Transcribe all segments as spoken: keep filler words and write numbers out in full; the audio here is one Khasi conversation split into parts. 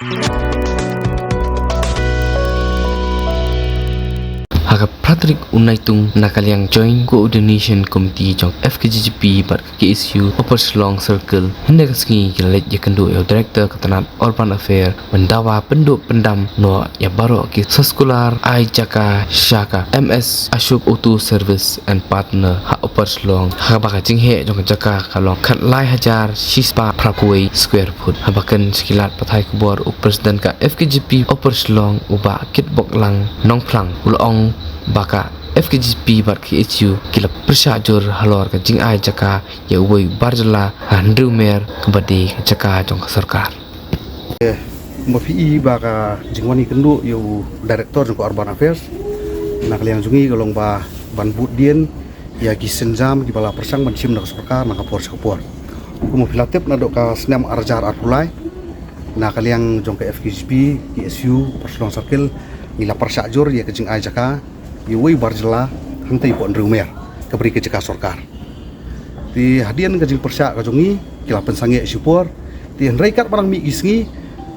Ha ka phra tarik u Naitung, na ka liang Joint Coordination Committee jong F K G G P bad K S U Upper Shillong Circle, hynne ka sngi ki la leit ïakynduh ïa u Director ka tnat Urban Affairs ban dawa pynduh pyndam noh ïa baroh ki soskular ai jaka sha ka M S Ashok Auto Service and Partner ha Upper Shillong, ha kaba ka jingheh jong ka jaka ka long khatlai hajar shispah phra phew square foot. Haba kren sha ki lad pathai khubor, u President ka F K G P Upper Shillong, u Bah Kitboklang Nongphlang, u la ong ba ka F K G P bad K S U ki la pyrshah jur halor ka jingai jaka ïa uwei u bar jylla ha Hynriewmer, kaba dei ka jaka jong ka sorkar. Eh, ma phi i ba ka jingwan ïakynduh ïa u Director jong ka Urban Affairs, na ka liang jong ngi ka long ba ban bud dien ïa ki sienjam kiba la pyrshang ban shim na ka sorkar na ka por sha ka por. Kumba phi la tip, naduh ka snem ar hajar arphew lai, na ka liang jong ka F K G P, K S U Upper Shillong Circle, ngi la pyrshah jur ïa ka jingai jaka ïa uwei u bar jylla hangtei hapoh Hynriewmer, kaba dei ka jaka sorkar. Te hadien ka jingpyrshah ka jong ngi, ki la pynsangeh shipor. Te hynrei katba nang mih ki sngi,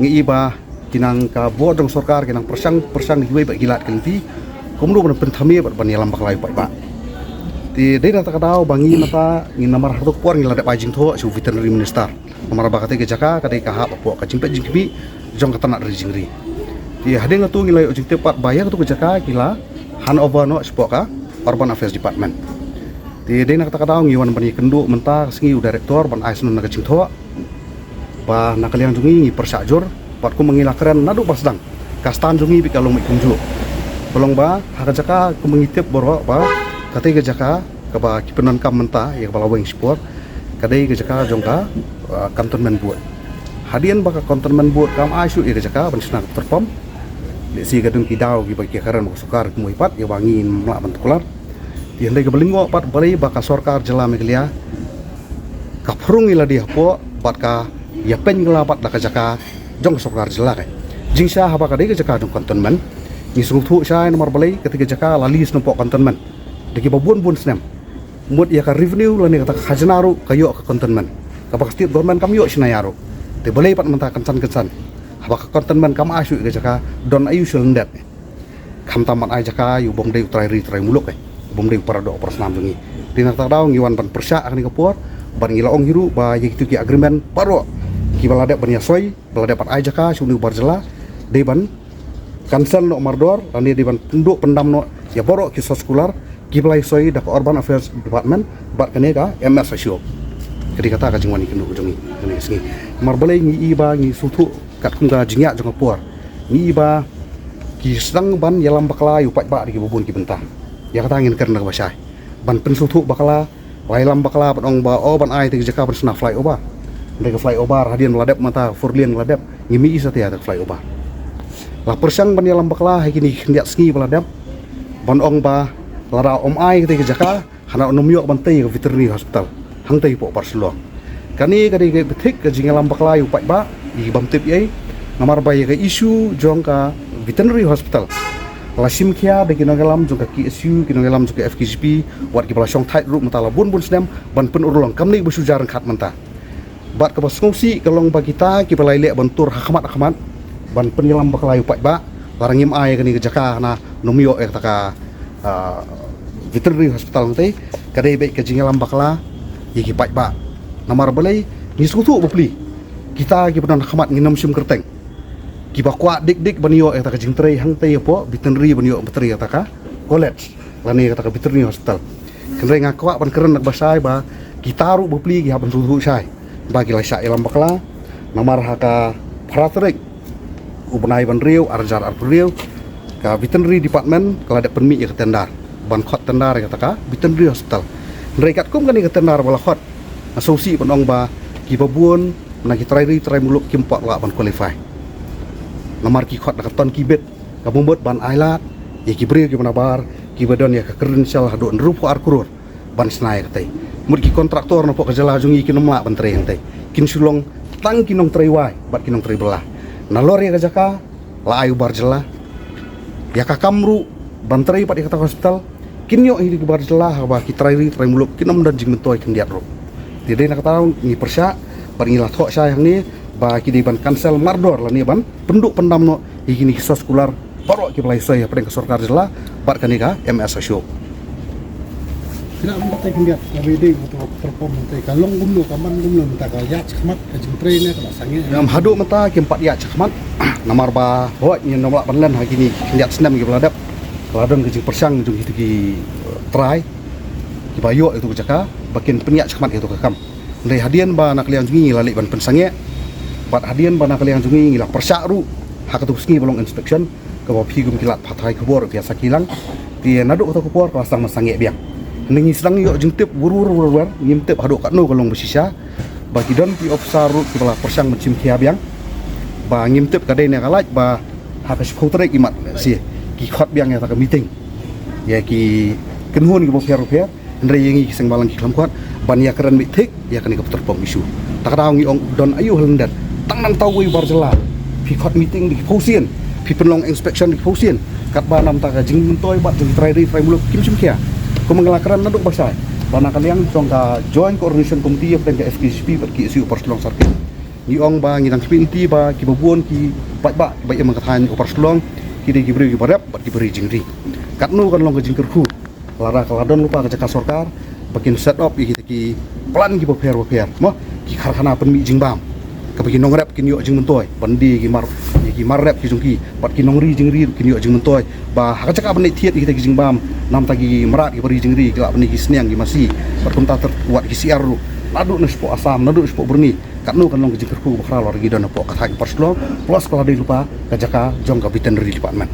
ngi i ba ki nang ka bor jong sorkar ki nang pyrshang, pyrshang kiwei pat ki lad ki lynti kumno ban pynthame bad ban ïalam bakla ïa u paidbah. Te dei na kata ka daw ba ngi mynta, ngi namar ha kato ka por ngi la dep ai jingthoh sha u Veterinary Minister. Namar ba katei ka jaka ka dei ka hap hapoh ka jingpeit jingkhmih jong ka tnat ri jingri. Te hadien kata ngi la ïoh jingtip pat ba ïa kato ka jaka ki la hand over noh shapoh ka Urban Affairs Department. Te dei na kata ka daw ngi wan ban ïakynduh mynta ka sngi u Director ban ai sngewbha na ka jingthoh ba na ka liang jong ngi ngi pyrshah jur, bad kumba ngi la kren naduh ba sdang, ka stand jong ngi beit ka long beit kumjuh. Ka long ba ha ka jaka kumba ngi tip baroh ba katei ka jaka kaba ki pyndonkam mynta ïa kaba la weng shipor, ka dei ka jaka jong ka, uh, Cantonment Board. Hadien ba ka Cantonment Board kam ai shuh ïa ka jaka ban shna ka petrol pump, lehse ka don ki daw kiba ki kren bad ka sorkar kumwei pat, ïa ba ngim lah ban tuklar. Te hynrei kaba lyngngoh pat balei ba ka sorkar jylla Meghalaya ka phrung ïa lade hapoh bad ka ïapynkylla pat da ka jaka jong ka sorkar jylla ka. Jingshisha haba ka dei ka jaka jong Cantonment, ngi sngewthuh shai namar balei, katei ka jaka la lease na hapoh Cantonment da kiba bun bun snem. Mut ïa ka revenue lane kata ka khajna ruh ka ïoh ka Cantonment, kaba ka State Government kam ïoh shynna ïa ruh. Te balei pat mynta kynsan kynsan haba ka Cantonment kam ai shuh ïa ka jaka, don aiu sha lyndet? Khamtam ban ai jaka ïa u bym dei u trai ri trai muluk, eh, u bym dei u para doh para snam jong ngi. Te na kata ka daw ngi wan ban pyrshah ha kane ka por, bad ngi la ong hi ruh ba ïa kito ki agreement baroh kiba la dep ban ïasoi, ba la dep ban ai jaka sha une u bar jylla, dei ban cancel noh mardor, lane dei ban pynduh pyndam noh ïa baroh ki soskular kiba la ïasoi da ka Urban Affairs Department bad kane ka M S Ashok. Ka dei kata ka jingwan ïakynduh jong ngi kane ka sngi. Namar balei, ngi i ba ngi sngewthuh katkum ka jingïaid jong ka por, ngi i ba ki sdang ban ïalam bakla ïa u paidbah da kiba bun ki bynta. Ïa kata ngin kren na kaba shai, ban pynsngewthuh bakla, la ïalam bakla ban ong ba, oh, ban ai te ka jaka ban shna flyover. Hynrei ka flyover hadien ba la dep mynta, four lane ba la dep, ngim i shuh te ïa ka flyover. La pyrshang ban ïalam bakla ha kine ki khyndiat sngi ba la dep ban ong ba lada ym ai te ka jaka, hana nym ïoh ban tei ka Veterinary Hospital hangtei hapoh Upper Shillong. Kane ka dei ka bthik ka jingïalam bakla ïa u paidbah, ïa ki bym tip ei ei. Namar ba ïa ka issue jong ka Veterinary Hospital la shim khia da ki nongïalam jong ka K S U, ki nongïalam jong ka F K G P, wat kiba la shongthait ruh mynta la bun bun snem ban pynurlong, kam dei ba shu jia ryngkat mynta. Bad kaba sngewsih ka long ba kita kiba la ïaleh ban tur ha khmat ha khmat ban pynïalam bakla ïa u paidbah, lada ngim ai kane ka jaka, hana nym ïoh ïa kata ka, ah, Veterinary Hospital hangtei, ka dei beit ka jingïalam bakla ïa ki paidbah. Namar balei, ngi sngewthuh bapli, kita kiba don ha khmat ngin nym shim kyrteng, kiba kwah dik dik ban ïoh ïa kata ka jingtrei hangtei hapoh Veterinary, ban ïoh ban trei ïa kata ka college lane ïa kata ka Veterinary Hospital. Hynrei nga kwah ban kren na kaba shai ba kita ruh bapli ki hap ban sngewthuh shai ba ki la shah ïalam bakla. Namar ha ka phra tarik u bnai ba hynriew, ar hajar arphew hynriew, ka Veterinary Department ka la dep pynmih ïa ka tender ban khot tender ïa kata ka Veterinary Hospital. Hynrei katkum kane ka tender ba la khot, nga sngewsih ban ong ba kiba bun na ki trai ri trai muluk kim pat lah ban qualify. Namar ki khot da ka ton ki bit, kaba mut ban ailad ïa ki briew kiba nabar, kiba don ïa ka credential haduh hynriewphew ar klur ban shna ïa katei. Mut ki contractor napoh ka jylla jong ngi kin ym lah ban trei hangtei, kin shu long tang ki nongtrei wai bad ki nongtrei bylla. Nalor ïa ka jaka la ai u bar jylla, ïa ka kam ruh ban trei pat ïa kata ka hospital kin ïoh hi da ki bar jylla, haba ki trai ri trai muluk kin ym don jingmyntoi khyndiat ruh. Te dei na kata ngi pyrshah bad ngi la thoh shai hangne ba ki dei ban cancel mardor lane ban pynduh pyndam noh ïa kine ki soskular baroh kiba la ïasoi hapdeng ka sorkar jylla bad kane ka M S Ashok. Kine mynta te khyndiat kaba ïadei bad ka perform mynta ka long kumno, ka man kumno mynta, ka ïaid shakhmat, ka jingtrei ne ka la sangeh? Em, haduh mynta kim pat ïaid shakhmat. Namar ba hooid ngim lah ban len ha kine ki khyndiat snem kiba la dep. Ka la don ka jingpyrshang jong kito ki, eh, trai kiba ïoh ïa kato ka jaka ba kin pynïaid shakhmat ïa kato ka kam. Hynrei hadien ba na ka liang jong ngi ngi la leit ban pynsangeh bad hadien ba na ka liang jong ngi ngi la pyrshah ruh ha kato ka sngi ba long inspection, kaba phi kum ki lad pathai khubor phi ïa sakhi lang. Te naduh kato ka por ka la sdang ban sangeh biang. Hynrei ngi sdang ïoh jingtip wur wur wur wur, ngim tip haduh katno ka long ba shisha. Ba ki don ki officer ruh kiba la pyrshang ban shim khia biang. Ba ngim tip ka dei ne ka lait ba ha ka shiphew tarik i mat shi ki khot biang ïa kata ka meeting ïa ki kynhun kiba pher pher. Hynrei ïa ngi ki seng balang ki khlem khot ban ïakren beit thik ïa kane ka petrol pump issue. Ta ka daw ngi ong don aïu ha lyndet, tang nangta uwei u bar jylla. Phi khot meeting da ki phew sien, phi pynlong inspection da ki phew sien. Katba namta ka jingmyntoi bad jong ki trai ri trai muluk kim shim khia. Kumba nga la kren naduh ba shai ba na ka liang jong ka Joint Coordination Committee hapdeng ka F K J P bad K S U Upper Shillong Circle, ngi ong ba ngi dang khmih lynti ba kiba bun ki paidbah kiba im ha ka thaiñ Upper Shillong ki dei ki briew kiba rep bad kiba ri jingri. Katno kan long ka jingkyrkhu lada ka la don lypa ka jaka sorkar ba kin set up ïa kita ki plant kiba pher ba pher, mo, ki karkhana pynmih jingbam, kaba ki nongrep kin ïoh jingmyntoi ban die ïa ki mar, ïa ki mar rep ki jong ki, bad ki nongri jingri kin ïoh jingmyntoi. Ba ha ka jaka ban leit thied ïa kita ki jingbam, namta ki mrad kiba ri jingri ki lah ban die ki sniang ki masi, bad kumta ter wat ki siar ruh, naduh na shapoh Assam, naduh shapoh Burma. Katno kan long ka jingkyrkhu ba khraw lada ngi don hapoh ka thaiñ Upper Shillong, plus ka la dei lypa ka jaka jong ka veterinary department.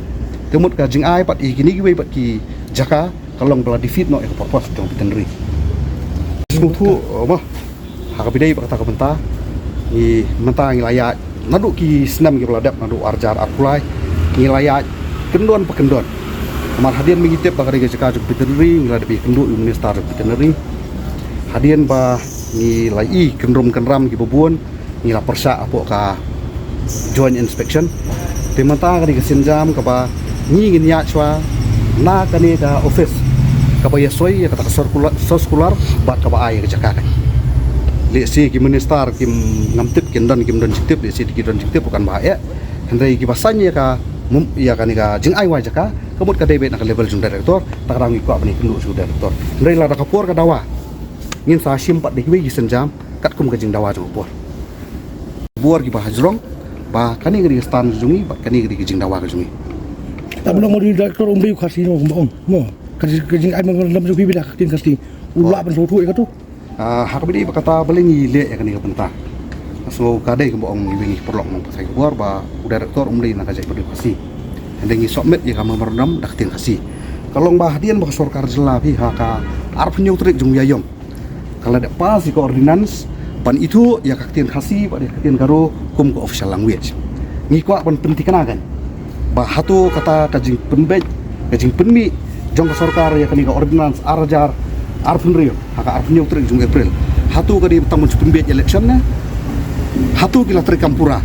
Te mut ka jingai pat ïa kine kiwei pat ki jaka ka long ba la defeat noh ïa ka purpose jong veterinary. Sngewthuh, oh, bah, ha kaba ïadei bad kata ka bynta, ngi mynta ngi la ïaid naduh ki snem kiba la dep, naduh ar hajar arphew lai ngi la ïaid kyndon pa kyndon. Namar hadien ba ngi tip ba ka dei ka jaka jong veterinary, ngi la dep ïakynduh ïa u minister jong veterinary. Hadien ba ngi la ïohi kynrum kynram kiba bun, ngi la pyrshah hapoh ka joint inspection. Te mynta ka dei ka sienjam kaba ngi ngin ïaid shuwa na kane ka office kaba ïasoi ïa kata ka soskular, soskular bad kaba ai ïa ka jaka ka. Lehse ki minister kim, ngam tip, kin don kim don jingtip, lehse ki don jingtip ruh kan ba eh. Hynrei kiba saiñ ïa ka mum, ïa kane ka jingai wai jaka, ka mut ka dei beit na ka level jong director. Ta ka daw ngi kwah ban ïakynduh sha u director. Hynrei lada ka por ka dawa, ngin sa shim pat da kiwei ki sienjam katkum ka jingdawa jong ka por. Bor kiba hajrong ba kane ka dei ka stand jong ngi bad kane ka dei ka jingdawa ka jong ngi. Tang ba long ma u director um dei u Khasi, mo, kumba ong, mo. Ka jing, ka jingai memorandum jong phi beit da ka ktien Khasi, u lah ban sngewthuh ïa kato. Ah, ha kaba ïadei bad kata balei ngi leh ïa kane ka bynta. Nga sngew ka dei kumba ong iwei i paralok nongpathai khubor ba u director um dei na ka jaitbynriew Khasi. Hynrei ngi submit ïa ka memorandum da ka ktien Khasi. Ka long ba hadien ba ka sorkar jylla phi ha ka arphew hynñiew tarik jong u Ïaïong ka la dep pass ïa ka ordinance ban ithuh ïa ka ktien Khasi bad ïa ka ktien Garo kum ka official language. Ngi kwah ban pynthikna kan ba hato kata ka jingpynbeit, ka jingpynmih jong ka sorkar ïa kane ka ordinance ar hajar arphew hynriew ha ka arphew hynñiew tarik jong April, hato ka dei tang ban shu pynbiej election ne hato ki la treikam pura?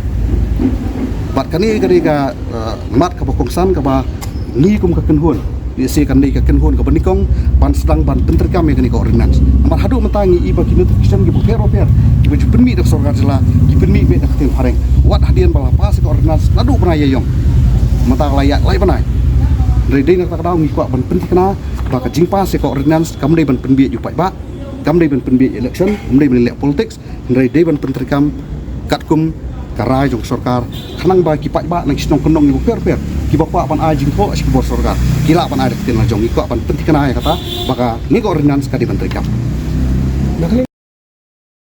Bad kane ka dei ka, eh, mat kaba kongsan kaba ngi kum ka kynhun, lehse kan dei ka kynhun kaba nyngkong ban sdang ban pyntreikam ïa kane ka ordinance. Namar haduh mynta ngi i ba ki notification kiba pher ba pher kiba ju pynmih da ka sorkar jylla ki pynmih beit da ka ktien phareng. Wat hadien ba la pass ïa ka ordinance naduh bnai Ïaïong, mynta ka la ïaid lai bnai. Hynrei dei na kata ka daw ngi kwah ban pynthikna ba ka jingpass ïa ka ordinance kam dei ban pynbiej ïa u paidbah, kam dei ban pynbiej election, kam dei ban leh politics. Hynrei dei ban pyntreikam katkum ka rai jong ka sorkar, khnang ba ki paidbah na ki shnong kyndong kiba pher pher kiba kwah ban ai jingthoh sha ki bor sorkar ki lah ban ai da ka ktien la jong. Ngi kwah ban pynthikna ïa kata ba kane ka ordinance ka dei ban treikam.